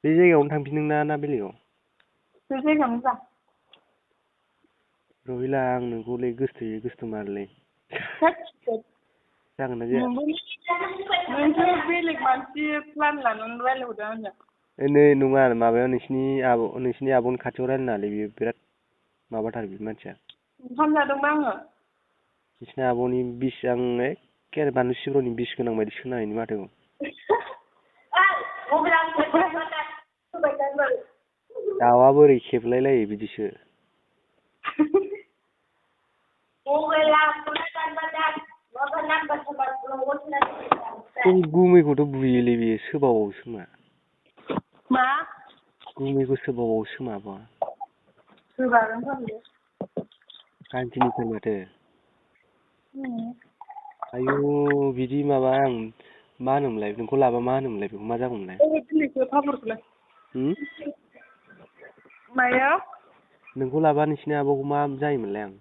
बे जायगायावनो थांफिनदों ना बेलेगाव? बे जायगायावनो जा। रहिला आं नोंखौलै गोसोथोयो गोसोथोमारोलै। जागोन ना जाया? नोंसो बेलेग मानसि प्लान लानानै रायलायहरदों आंजों। नै नङा माबायाव नोंसिनि आब'नि खाथियाव रायलायनाङालै बेयो बिराद माबाथार बे मानसिया। ओंखाम जादोंबा आङो। नोंसिनि आब'नि बिस आं एखे बानलु सिब्र'नि बिस गोनां बायदि खोनायो माथोखौ। दाउआ बोरै खेबलाय लायो बिदिसो। गुमैखौथ' बुयोलै बेयो सोबावोसो मा? मा? गुमैखौ सोबावोसो माबा। सोबागोनथ' बियो। कान्टिनिफोर माथो। आयु बिदि माबा आं मा होनोमोनलाय नोंखौ लाबा मा होनोमोनलाय बेखौ मा जागौमोनलाय? दिनैसो पापरखौलाय। माया? नोंखौ लाबा नोंसिनि आब'खौ मा जायोमोनलाय आं?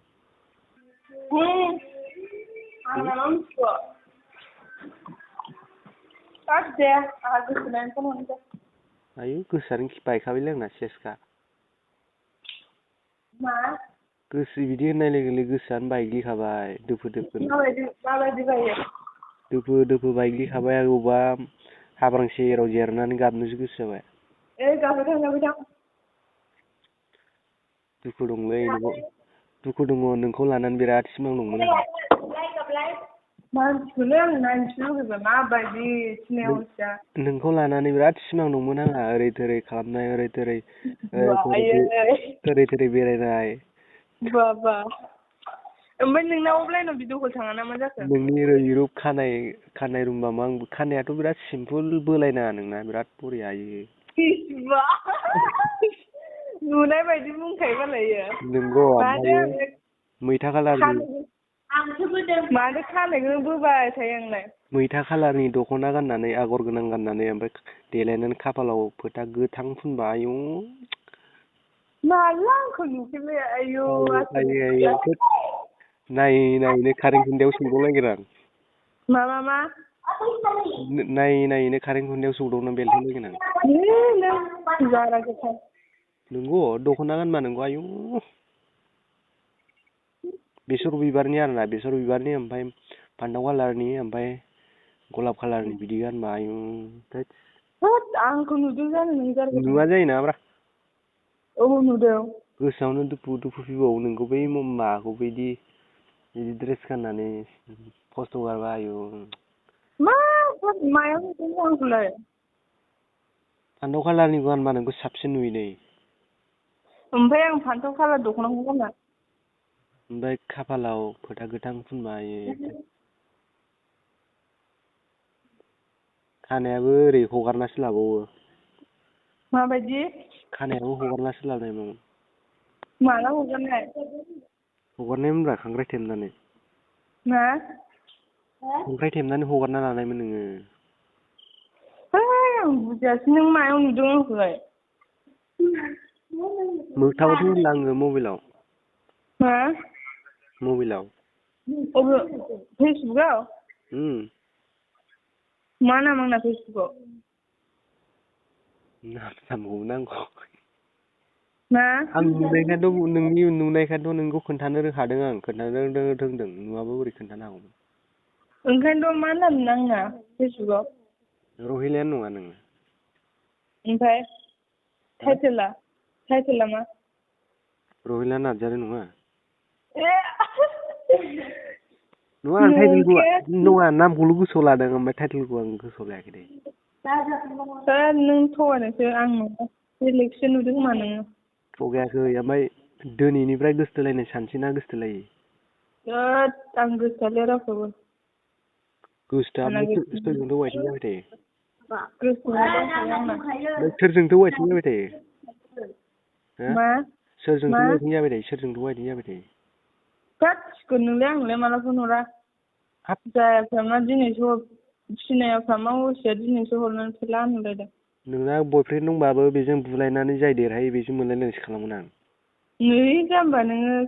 आंहा मिथिगौ। दे आंहा गोसोनानै फन हरनोसै। आयु गोसोआनो बायखाबायलै आंना सेसखा। मा? गोसो बिदि होननाय लोगो लोगो गोसोआनो बायग्लिखाबाय दोफो दोफोनो। माबायदि बायो? दोफो दोफो बायग्लिखाबाय अबावबा हाब्रां सेराव जिरायनानै गाबनोसो गोसो जाबाय। गाबबाय थां। दुखु दंलै दुखु दङ नोंखौ लानानै बिराद सिमां दंमोन आंहा। मानसिखौनो आं नायनोसो लुगैबाय माबायदि सिनाया हसिया। नोंखौ लानानै बिराद सिमां दंमोन आंहा ओरै थोरै खालामनाय ओरै थोरै बेरायनाय। बाबा ओमफ्राय नोंना अफलाइनाव भिडिअ कल थाङा ना मा जाखो? नोंनि रुप खानाय रुमबाम आं खानायाथ' बिराद सिम्पोल बोलायनाङा नोंना बिराद बरियायो। नुनाय बायदि बुंखायो मालायो। नंगौ ओमफ्रायो मैथा कालारनि मानो खानायखौनो बोबाय थायो आंलाय। मैथा खालारनि दख'ना गाननानै आगर गोनां गाननानै ओमफ्राय देलायनानै खाफालाव फोथा गोथां फुनबा आयौ। माला आंखौ नुफेरबाय आयौ नायैनो कारेन्ट खुन्दायाव सौदावलायगोन आं। मा? नायैनो कारेन्ट खुन्दायाव सौदावना बेलथायलायगोन आं। नंगौ दख'ना गानबा नोंगौ आयु। बेसर बिबारनि आरोना बेसर बिबारनि ओमफ्राय फान्थाव कालारनि ओमफ्राय गलाब कालारनि बिदि गानबा आयु थोद। आंखौ नुदों जानो नों नुवा जायो नामाब्रा। औ नुदों। गोसोआवनो दुखु फैबावो नोंखौ बै माखौ बिदि ड्रेस गाननानै फट' गारबा आयु। मायाव नुदों आंखौलाय? फान्थाव कालारनिखौ गानबा नोंखौ साबसिन नुयोलै। ओमफ्राय आं फान्थाव कालार दख'नाखौ गाना। ओमफ्राय खाफालाव फोथा गोथां फुनबा आयो। खानायाबो ओरै हगारनासो लाबावो। माबायदि? खानायाबो हगारनासो लानायमोन। माला हगारनाय? हगारनायमोनब्रा खांख्राइ थेबनानै। मा? खांख्राइ थेबनानै हगारना लानायमोन नोङो। आं बुजियासै नों मायाव नुदों आंखौलाय? मोगथाङावसो होनदों आङो मबाइलाव। मा? मबाइलाव। फेसबुकआव? मा नाम आंना फेसबुकआव? नामखौबो नांगौ। मा? आं नुनायखायथ' नोंखौ खोन्थानो हादों आं खोन्थानो रोंदों नुवाबो बोरै खोन्थानो हागौमोन। ओंखायनोथ' मा नाम आंना फेसबुकआव? रहिलायानो नङा नोङो। ओमफ्राय टाइटेला मा? रहिला नार्जारि नङा। नङा आं टाइटेलखौ नंखाया नङा नामखौल' गोसोआव लादों ओमफ्राय टाइटेलखौ आं गोसोआव लायाखै दे। नों थगायदोंसो आं नङा बेलेगसो नुदों खोमा नोङो। थगायाखै ओमफ्राय दिनैनिफ्राय गोसोथोलायनाय सानसैना गोसोथोलायो? आं गोसोथोआ रावखौबो। गोसोथोआ ओमफ्राय सोरजोंथो वाइथिं जाबाय थायो? गोसोआ दंखायो आंना। ओमफ्राय सोरजोंथो वाइथिं जाबाय थायो? मा? सोरजोंथो वाइथिं जाबाय थायो? गासिबो नोंलाय माला फन हरा? जायाफ्रामा दिनैसो सिनायाफ्रामा हसिया दिनैसो हरनानै फैला होनलायदों। नोंना बयफ्रेन्ड दंबाबो बेजों बुलायनानै जाय देरहायो बेजों मोनलायलायनायसो खालामोन आं। नै जाम्बा नोङो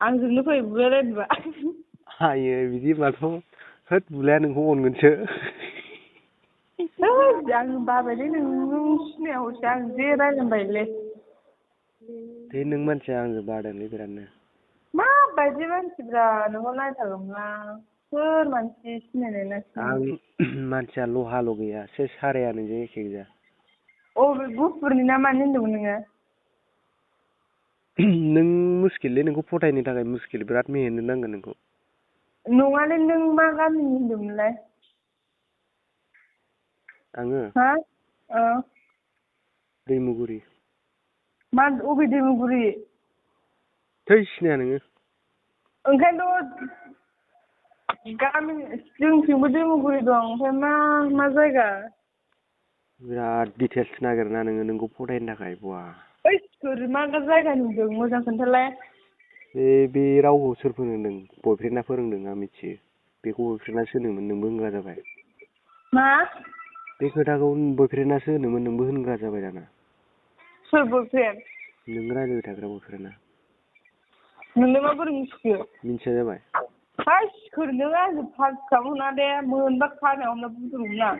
आंजोंनो फै बुलायलायनोबा। आयो बिदि होनबाथ' होद बुलाया नोंखौ अनगोनसो। आं बाबायलै नों सिनायावसो आं जे रायलायबायलै दे नों मानसिया आंजों बादोंलै बिरादनो माबायदि मानसिब्रा नोंखौ नायथारगौमोन सोर मानसि सिनायनाय आं मानसिया लहाल' गैया सेस साराया नोंजों एखे गोजा बे गुफुरनि ना मानि होनदोंमोन नोङो नों मुस्किललै नोंखौ फथायनो थाखाय मुस्किल बिराद मेहेरनो नांगोन नोंखौ नङालै नों मा गामिनि होनदोंमोनलाय आङो दैमुगुरि मा अबे दैमुगुरि थै सिनाया नोङो ओंखायनोथ' गामि जोंथिंबो दैमुगुरि दं ओमफ्राय मा जायगा बिराद दिटेल्स नागिरना नोंखौ फथायनो थाखाय बा सोर मा जायगानि होनदों मोजां खोन्थालाय बे रावखौ सोर फोरोंदों बयफ्रेन्डआ फोरोंदों आं मिथियो बेखौ बयफ्रेन्डआ होनोमोन नोंबो होनग्रा जाबाय मा बे खोथाखौ बयफ्रेन्डआसो होनोमोन नोंबो होनग्रा जाबाय दाना सोर बयफ्रेन्ड नों रायज्लायबाय थाग्रा बयफ्रेन्डआ नोंलाय माबोरै मिथिखो मिथिया जाबाय सोर नों आंजों फाग्लाखौना दे मोनबा खानायावनो बुद्रुगोन आं